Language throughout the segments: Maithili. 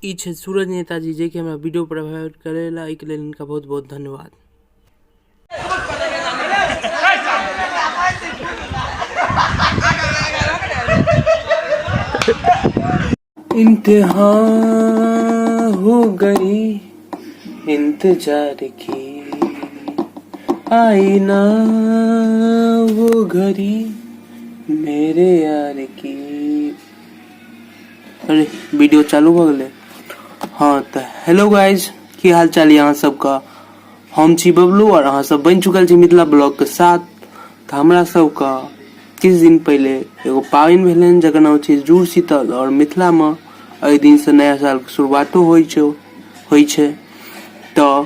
ई छै सूरज नेताजी जेकि हमरा वीडियो प्रोवाइड करेला, एहिके लेल हिनका बहुत बहुत धन्यवाद। इंतहा हो गई इंतजार की, आई ना वो घड़ी मेरे यार की। अरे वीडियो चालू भऽ गेलै। हाँ तऽ हेलो गाइज, की हाल चाल यऽ अहाँ सबके? हम छी बबलू और अहाँ सब बनि चुकल छी मिथिला ब्लॉग के साथ। तऽ हमरा सबके किछु दिन पहिले एगो पाबनि भेलनि जकर नाम छै जुड़ शीतल, और मिथिलामे एहि दिनसँ नया सालके शुरुआतो होइ छै। तऽ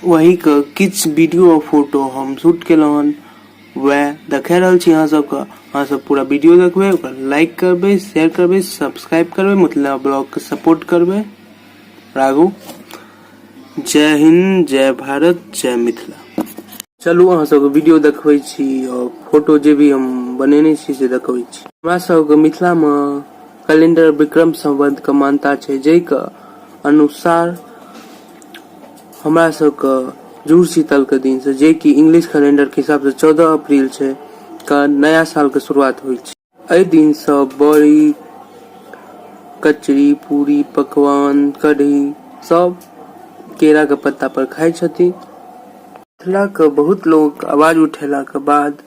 वहीके किछु वीडियो आओर फोटो हम शूट केलहुँ हन, वएह देखा रहल छी अहाँ सबके। अहाँ सब पूरा वीडियो देखबै, ओकरा लाइक करबै, शेयर करबै, सब्सक्राइब करबै, मिथिला ब्लॉगके सपोर्ट करबै। आगू जय हिंद, जय भारत, जय मिथिला। चलू अहाँ सबके वीडियो देखबै छी और फोटो जे भी हम बनेने छी से देखबै छी। हमरा सबके मिथिला में कैलेंडर विक्रम संवत के मान्यता छै, जाहिके अनुसार हमरा सबके जुड़ शीतल के दिन से, जे कि इंग्लिश कैलेंडर के हिसाब से 14 अप्रैल छै, का नया साल के शुरुआत होइ छै। एहि दिन सँ बड़ी, कचरी, पूरी, पकवान, कढ़ी सब केरा के पत्ता पर खाइ छथिन। मिथिला के बहुत लोग आवाज उठेला के बाद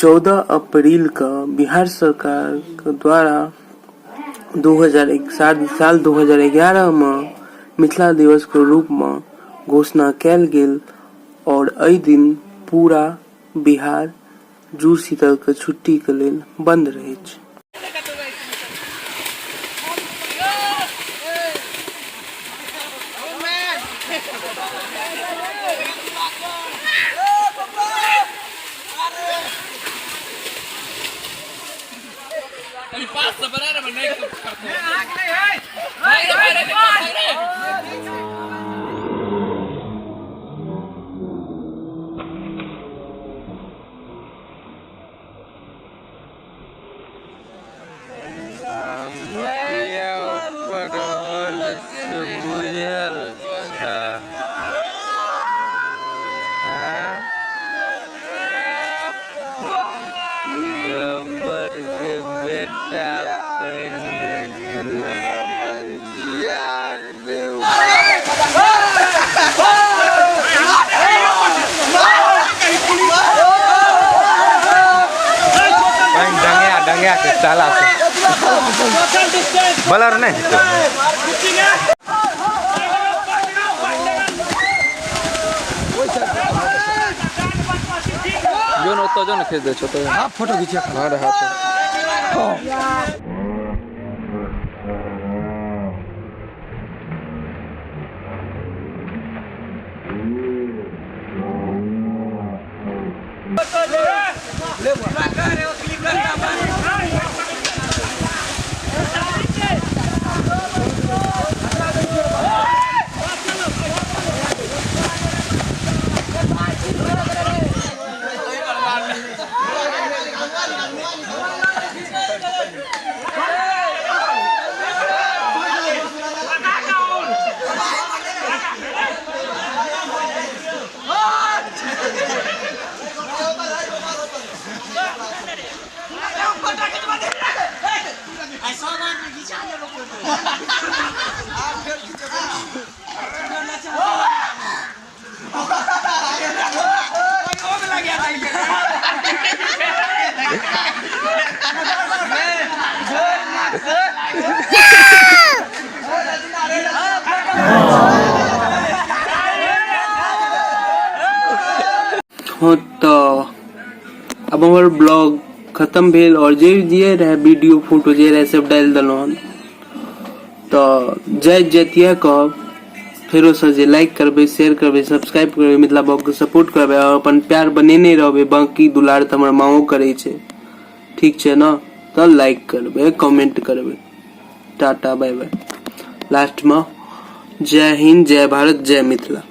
14 अप्रैल के बिहार सरकार के द्वारा 2001 साल 2011 में मिथिला दिवस के रूप में घोषणा कयल गेल और एहि दिन पूरा बिहार जुड़ शीतल के छुट्टी के लेल बंद रहै छै। डंगे डंगे के चला से बलर नहीं हेतै। जो न ओतऽ जो ने खींच दै छौ तो हाँ फोटो खींचे। हाँ रे, हाथ। हाँ तऽ अब हमर ब्लॉग खत्म भेल और जे जे रहे वीडियो फोटो जे रहे सब डालि देलहुँ हन। तऽ जय जतिया कहब फेरोसँ जे लाइक करबै, शेयर करबै, सब्सक्राइब करबै, मिथिला ब्लॉगके सपोर्ट करबै और अपन प्यार बनेने रहबै। बाँकी दुलार तऽ हमर माँओ करै छै, ठीक छै ने? तऽ लाइक करबै, कमेंट करबै। टाटा बाय बाय। लास्टमे जय हिंद, जय भारत, जय मिथिला।